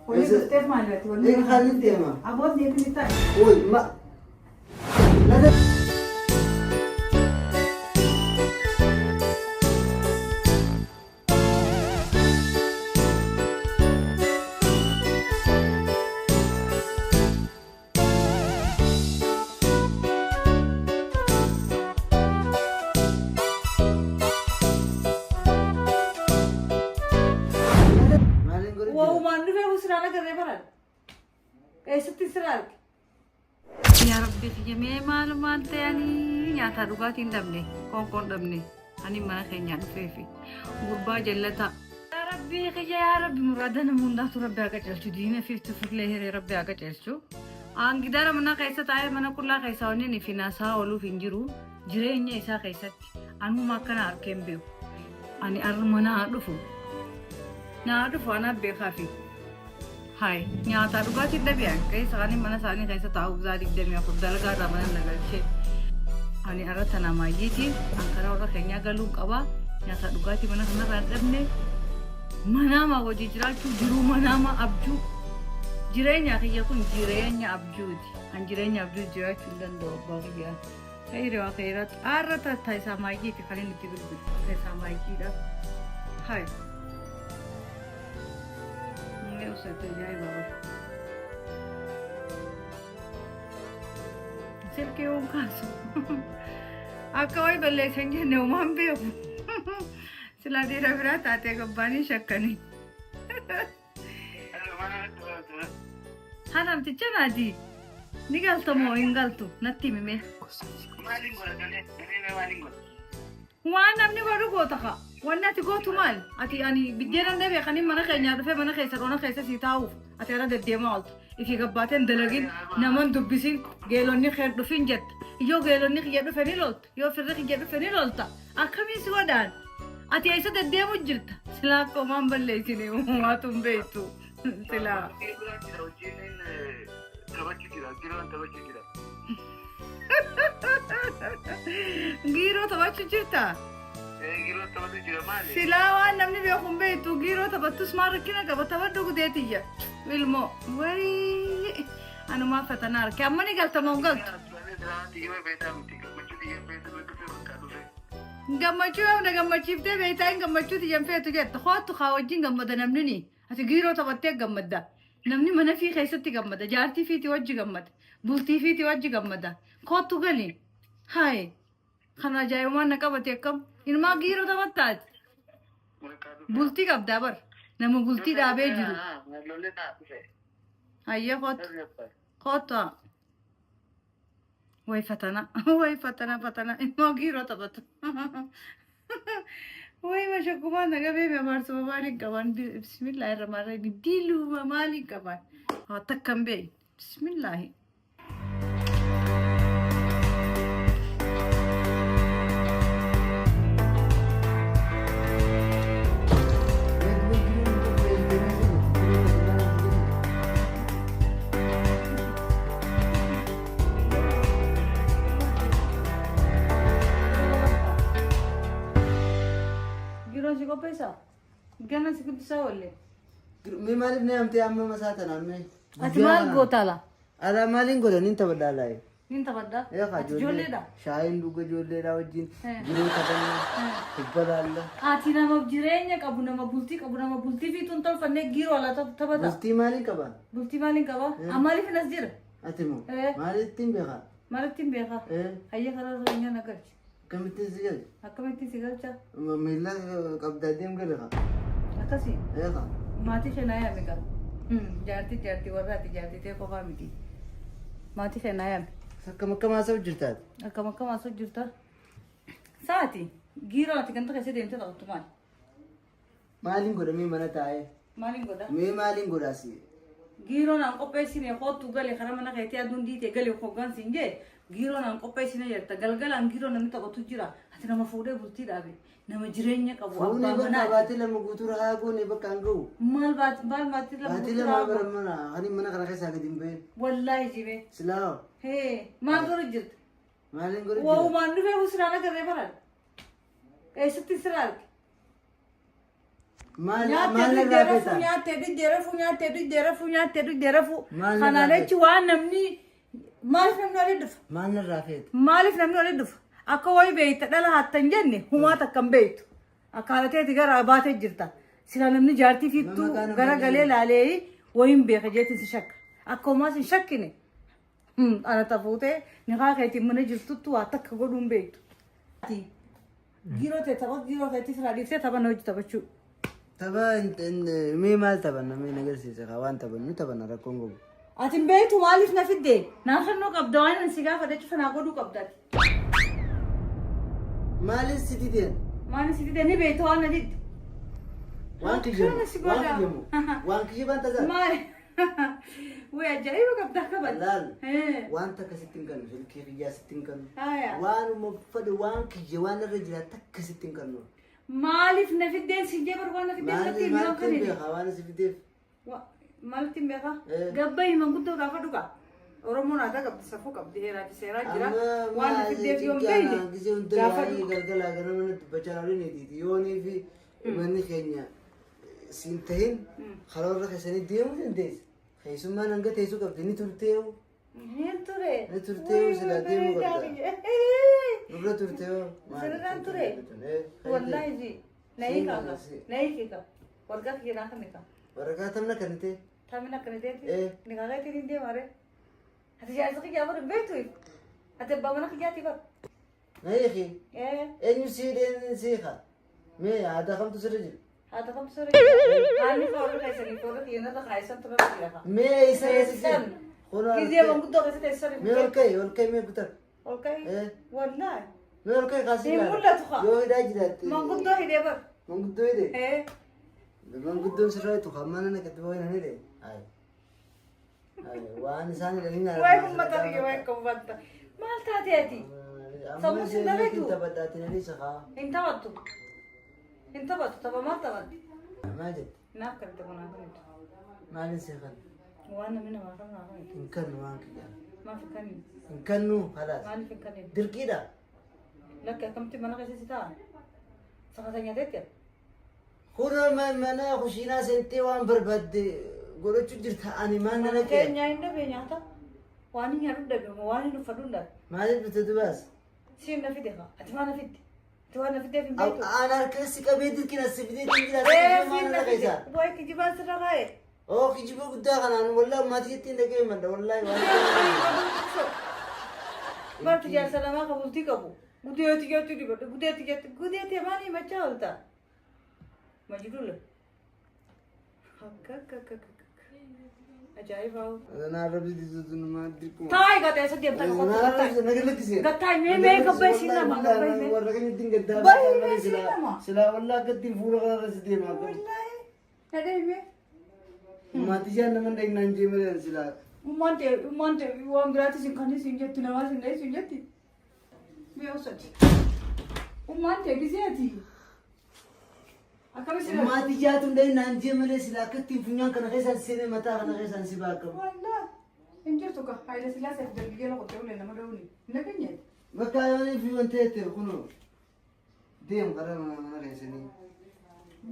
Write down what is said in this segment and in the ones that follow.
Wanni Eessa- dhufteef maali ati? Wanni Eega kaaniin deema. Aboon deemni taa'e. Oy ma. Laga. Maaliin godhu jira? Waumaan dhufee husraan agarree baran. Eessatti sira arge? Yaa Rabbi kiyya mee maalumaan ta'anii nyaataa dhugaatii hin dhabne qoonqoo hin dhabne ani mana keenyaa dhufeefi gurbaa jallataa. Yaa Rabbi kiyya yaa Rabbi muraada nama hundaatu Rabbi haa qajeelchu diina fi tufillee hiree Rabbi haa qajeelchu. Aangidaara mana keessa taa'ee mana qullaa keessa wanni fi naasaa ooluuf hin jiru jireenya isaa keessatti anuma akkana arkee hin beeku. Ani arma naa dhufu naa dhufu anaa beekaa fi Hay, nyaataa dhugaatiin dhabe an keessa kan mana isaanii keessa taa'uuf za'a 24 dalagaa irraa mana na galchee. Ani arra tana maayyiiti an karaa warra keenyaa galuu qaba. Nyaataa dhugaatii mana kanarraa hin dhabne. Manaama hojii jiraachuu jiruu manaama abjuu. Jireenya kiyya kun jireenya abjuuti. An jireenya abjuu jiraachuu hin danda'u abbaa kiyyaa. Khayri waa khayraat. Arra tata isaa maayyiiti kan inni itti bilbilu. Isaa maayyiidha. Hay. Mee usatti ajaa'iba bara. Silkii uun kaasu. Akka wayi balleessan jenne homaan beeku. Silaa dhiira biraa taatee gabbaanii shakkanii. Haa namticha naati. Ni galta moo hin galtu natti himi mee. Maaliin godha galee galee mee maaliin godha? Waan namni godhu goota kaa. Wanni ati gootu maal? Ati ani biddeenan dhabe kanin mana keenyaa dhufee mana keessa dhona keessa sii taa'uuf ati ara deddeemaa ooltu. Ifii gabbaateen dalagin naman dubbisin geelonni kee dhufin jetta. Yoo geelonni kiyya dhufe ni lolta. Yoo firri kiyya dhufe ni lolta. Akkamiin si godhaan? Ati eessa deddeemu jirta? Silaa akka homaan balleessine waatu hin beektu. Silaa. Hojiin taphachuu jira. Giroon taphachuu jira. Giiroo taphachuu jirta? Giroon taphachuu jira maali? Silaa waan namni beeku hin beektu giiroo taphattus maal rakkina qaba taphadhu gudeetiyya. Ilmoo wayii anumaa fatanaa arge amma ni galta moo hin galtu? Gammachuu yoo na gammachiiftee beektaa hin gammachuu tiyyan feetu jetta hoottu kaa wajjin gammada namni ni ati giiroo taphattee gammadda namni mana fii keessatti gammada jaartii fiiti wajji gammada bultii fiiti wajji gammada koottu gali hayi kan ajaa'ibumaan na qabate akkam ilmaa giiroo taphattaati bultii qabdaa bar nama bultii dhaabee jiru hayyee koottu koottu haa. Way fatana, way fatana, fatana. Immoo giiroo taphatu. Way mashakkumaan naga beeme abaarsuma maaliin qaban? Bismillaahi irra rahiim. Diiluma maaliin qaban? Haa takka hin beekne. Bismillaahi. Giroon si qopheessaa? Gana si guddisaa oolle. Mee maaliif na yaamtee amma masaa tana mee? Ati maal goota ala? Alaa maaliin godha nin taphadha alaa. Nin taphadha. Eegaa Ati ijoolleedha. Shaayiin dhuga ijoolleedha wajjin Eh. jiruu taphannaa kubba laalla. Ati nama jireenya qabu nama bultii qabu nama bultii fi tun tolfannee giiroo alaa taphata. Bultii maaliin qaba? Bultii maaliin qaba? Maaliif hin as jira? Ati moo? Eh. Maalittiin beekaa? Maalittiin beekaa? Eh. Hayya karaa jireenyaa na galchi. Akkamittiin si galcha? Akkamittiin si galcha? Miila qabdaa deem gale kaa. Akkasii. Ee kaa. Maatii kee naa yaami gaa. Jaartii jaartii warraati jaartii tee qofaa miti. Maatii kee naa yaami. Akkam akkam haasa'u jirtaati? Akkam akkam haasa'u jirta? Saati giiroo ati ganda keessa deemtee taphattu maali? Maaliin godha mee mana taa'ee? Maaliin godha? Mee maaliin godha asii? Giiroo naan qopheessine koottu gale karaa mana keetii aduun diite gale hoggaan siin jee giiroo naan qopheessine jetta galgalaan giiroo namni taphatu jira ati nama fuudhee bultii dhaabe nama jireenya qabu Fuunee abbaa bakka manaati. baatii lama guutuu rahaa goone bakka hin ga'u. Maal baati maal baati lama Baatii guutuu lama rahaa bara goone? mana ani mana kana keessaa gadi hin bahin. Wallaahi jibee. Silaa Hee maal godhu jirta? maaliin godhu jira? Waumaan dhufee husraan agarree baran. Eessatti sira arge? Maal Nyaattee maal dhugdee irraa rafuu feeta? nyaattee dhugdee rafuu nyaattee dhugdee rafuu nyaattee dhugdee rafuu. Maal Kanaan irraa achi waan namni maaliif namni olii dhufa? Maal irraa feeta? Maaliif namni olii dhufa? Akka wayi beekta dhala hattan jenne humaa takka hin beektu. Akka haala teeti gara baatee jirta. Sila namni jaartii fittuu Nama kana gara galee laalee wayiin beeka jeetiin si shakka. Akka homaas hin shakkine. Ana tafuutee niqaa keetiin mana jirtuttu waa takka godhuu hin beektu. Giiroo ta'e tapha giiroo keetii firaa dhiiftee tapha na hojii taphachuu. Tapha mee maal taphanna mee na agarsiisa kaa waan taphannu taphanna rakkoon qabu. Ati hin beektu maaliif na fidde? Naa kennuu qabda waan ani si gaafadhe cufa naa godhuu qabda ati. Maaliif si dideen? Maaliif si didde ni beekta waan na didde. Waan kiyyamu. Akkana si Waan godha. kiyyamu. Waan kiyyabaan tasaa. Maali? Way ajaa'iba qabda akka bal. Laal. Eh. Waan takka sitti hin kennu silkii kiyyaa sitti hin kennu. Haya. Waanuma fedhe waan kiyya waan irra jira takka sitti hin kennu. Maaliif na fiddeen si jee barbaada na fiddeen Maali natti hin maal kan beekaa waan si fideef? Maalitti hin beekaa? Eh. Gabba himan guddoo gaafa dhugaa. Oromoon aadaa qabdi safuu qabdi heeraa fi seeraa jira. Waan na fiddeef yoo hin beekne Gisee hunda gaafa yaa'ii galgalaa ganama natti dubbachaa oolin itiiti yoonii fi manni keenya siin tahin karoorra keessanii deemuu dandeessa. Keessummaan hanga teessuu qabdi ni turteewu Hin ture. Ni turtee silaa deemuu qabda. Nurra turteewu. Sirraan ture. Wallaahi ji. Na hiika. Na hiika. Warqaa kiyya naa kennita. Waraqaa tamna kan ta'e. Tamina akkana ta'eeti. Eh. Ni kaakaetiin hin deema ree. Ati jaarsa kiyyaa bara hin beektu. Ati abbaa mana kiyyaati bara. Na hiiki. Eh. Eenyu sii dheen siika. Mee aadaa kamtu sirra jira? Haata kamtu sirra jira. Haalli foorri keessanii foorri kiyya narra kaayisan tura jira. Mee isa Teessan. Gizee manguddoo keessa teessan. Mee ol ka'i ol ka'i mee kutaa. Ol ka'i. Eh. Wallaahi. Mee ol ka'i kaasii Hin mul'atu kaa. Yoo hidhaa jiraatte. Manguddoo hidhee bara. Manguddoo hidhee. Eh. Manguddoon sirraa itu kan mana naqatti boo'in hin hidhe. Ayi. Ayi waan isaan hidhanii nyaata. Waa'ee uummata kiyya waa'ee akka uffata. Maal taate ati? Sammuu sin dalagu? Taphadhaatiin anis haa. Hin taphattu. Hin taphattu tapha maal taphatte? Maal jette? Naaf kan ta'u naaf kan ta'u. Maalin see kan? Waan namni namaa kan naaf kan ta'u. Hin kannu waan kiyyaa. Maaf hin kennu? Hin kannu halaas. Maaliif hin kennu? Dirqiidha. Lakki akkamitti mana keessa si taa'a? Sakasa nyaateetti? Kunoo mana kushiinaa seentee waan barbaadde godhachuu jirta ani maal nana kee? Keenyaa hin dhabe nyaata. Waan hin nyaadhu dhabe waan hin uffadhu hin dhabe. Maaliif dhufte dubaas? Siin na fide haa. Ati maal na fidde? Ati waan na fiddeef hin beektu. Aan harka si qabee dirqiin as si fidee hin jira. Ee siin na fide. Waa'ee kijibaan sirra kaa'e. Oo kijiba guddaa kanaan wallaahi maatii ittiin dhaga'e malla wallaahi waan. Barti jaarsa lamaa kan bultii qabu. Gudeeti jetti dibadhu gudeeti jetti gudeeti maal himachaa oolta? Majidula. Akka akka akka akka. Ajaa'iba. Naan rabbi dizuutu dirquma. Taayi gatee isa deemta Naan qofa rabbi naga lakkisee. Gattaa mee mee gabbee siin nama gabbee mee. Warra kan ittiin gaddaa. Baay'ee siin nama. Silaa wallaahi akka ittiin fuula kanarra si deema akka. Wallaahi. Dhaga'e mee. Maatii ishee nama dhagnaan jee malee silaa. Ummaan ta'e ummaan ta'e waan biraatis hin kanis hin jettu namaas hin dhahisu hin jetti. Mee osati. Ummaan ta'e gisee ati. Akkami si Maatii isheetu dhagnaan jee malee silaa akka ittiin funyaan kana keessaan seenee mataa kana keessaan si baaqamu. Wallaahi. Hin jirtu ka Haayila Sillaasee fi dargaggeera qottee ulee nama dha'uuni. Hin dhageenye. Bakka yoonii fi wanta jette kunoo deemu karaa mana mana keessanii.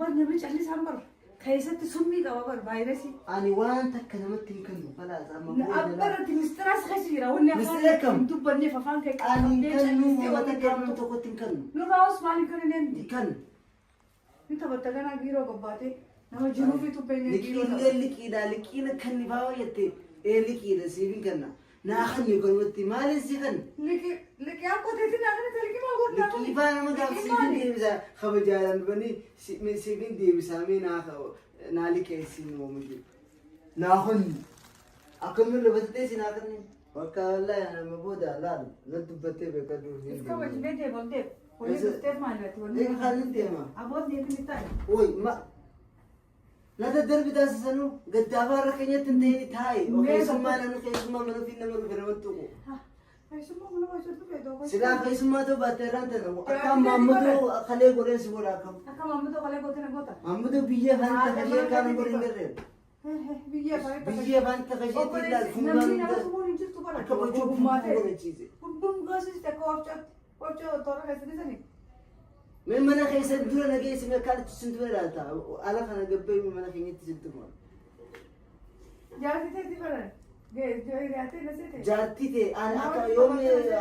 Bar namni callisaan bar keessatti summii qaba bar vaayirasii. Ani waan takka namatti hin kennu kalaas amma Abbarratti mistiraas keessa jira wanni afaan Mistira kam? hin dubbanneef afaan kee Ani hin qabdee kennu callistee nama wanni takka nama deemtu. tokkotti hin kennu. Nurraa os maal hin kennu Hin kennu. Ni taphatta ganaa giiroo gobbaatee nama jiruu fi tubbeenye giiroo Liqiillee liqiidha liqiina kanni faa jette ee liqiidha siif hin kenna. Naa kanni kanumatti maaliin si kenna? Liqii liqii akka teetiin naa kanatti liqii maa godhaa Liqii faa nama gaaf siif hin deebisa kabajaadhaan dhufanii siif hin deebisaa mee naa naa liqeessi oomu jiru. Naa kanni akkamii lafatti teessi naa kanni. Bakka wallaahi nama booda laal na dubbattee beekadhu. Iska wajjin deema ol deema. Walii dhufteef maal irratti wanni. Eega kan hin deema. Aboon deemni ni taa'e. Oi, ma. Nata darbi taasisanuu gaddaafaa irra keenyatti hin ta'in taa'i. Keessummaa namni keessummaa mana ofii nama dhufe namatti tuqu. Keessummaa mana hojjetu dhufe dooba. Silaa keessummaa ta'uu baatte irraan tana. Akka maammadoo kalee godheen si godha akkam. Akka maammadoo kalee gootee na goota. Maammadoo biyya afaan takashee kaan godhe hin garreen. Biyya afaan Biyya afaan takasheetti ilaal Namni nama fuulaan tumuun hin jirtu bara. akka bochuu Ogummaa ta'e. godhachiise. Hundum gosis takka wabcatti. Wabcaa toora keessatti sani. Mee mana keessa dura na geessi mee akkaanitti sin dura laata? Ala kana gabbee mana keenyatti sin tufa. Jaartii teetii baran. Hiriyaatee na seete. Jaartii ta'e ani akka yoom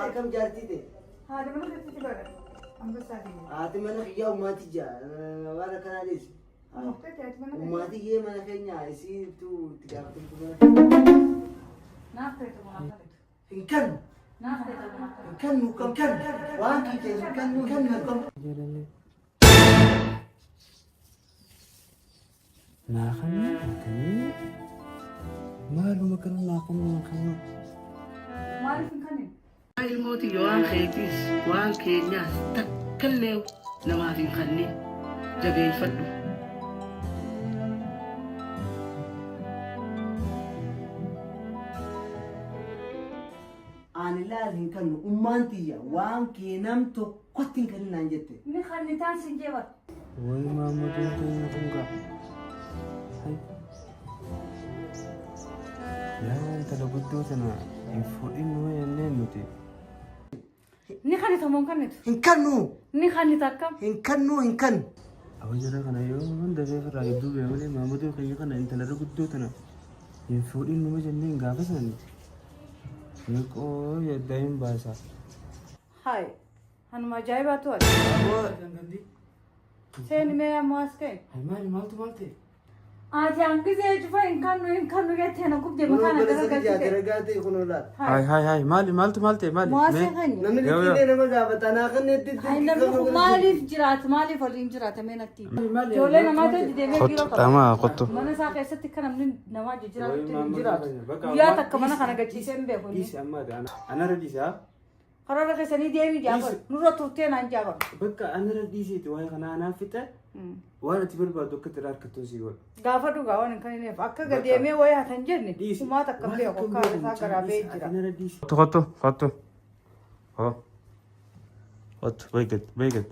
akkam jaartii ta'e? Haadha mana keetti baran. Ambassaa keenya. Haati mana kiyyaa ummaati jaa waan akkanaa dhiisi. Murteetti haati mana keetti. Ummaati yee mana keenya isiitu itti gaafatamtu mana keenya. Naaf ta'e tokko naaf ta'e. Hin kennu. Naaf ta'e tokko naaf ta'e. Hin kennu hin kennu. Waan kiyya hin kennu hin kennu hin kennu. Jaalallee. Naa kanneen akkamii maaluma kana naa kanneen kanneen. Maaliif hin kennin? Ilmooti waan keetiis waan keenyaas takkallee namaaf hin kanne jabeeffadhu. Ani laal hin kennu ummaan tiyya waan kee nam tokkotti hin kennin naan jette. Inni kannitaan sin jee bara. Way maammadoon keenya kun gaa. Hay. Yaa intala guddoo tana hin fuudhin numa jenneen nuti. Ni kannita moo hin kannitu? Hin kennu Ni kannita akkam? hin kennu hin kennu. Aboo jara kana yoo hunda beekarraa gidduu bee malee maammadoo keenya kana intala guddoo tana hin fuudhin numa jenneen gaafa sani. Meeqoo yaddaa hin baasa. Hayi. Hanuma ajaa'ibaatu ati. Seeni mee ammoo as ka'e. Hay maali maaltu maal ta'e? Ati hangisee cufa hin kannu hin kannu jettee na gubde mataa na Kunoo gara galchite. ragaa ta'e kunoo laal. Hay hay hay maali maaltu maal ta'e maali? Mo'asee Mee? keenya. Namni Yoo, yoo. liqiilee nama gaafata naa kanneetti. Hayi namni kun maaliif jiraata maaliif waliin jiraata mee natti? Maali? Ijoollee namaatu deemee Kottu biiroo qaba. xamaa kottu. Mana isaa keessatti kan namni namaa jijjiiraatutti hin jiraatu. Bakka Guyyaa ammaa takka mana kana gachiisee hin beeku inni. Dhiisi amma anarra dhiisi haa. Karoora keessanii deemii jaabar. Nurra turtee naan jaabar. Bakka anarra dhiisiiti waa'ee kana anaan fixe waan ati barbaaddu akka itti harkattu si godha. Gaafa dhugaa waan hin kannineef akka gadeemee wayii hatan jenne Dhiisi. humaa takka hin beeku akka haadha isaa garaa ba'ee jira. Anarra dhiisi. Kottu kottu kottu. Hoo. Kottu bayi gad bayi gad.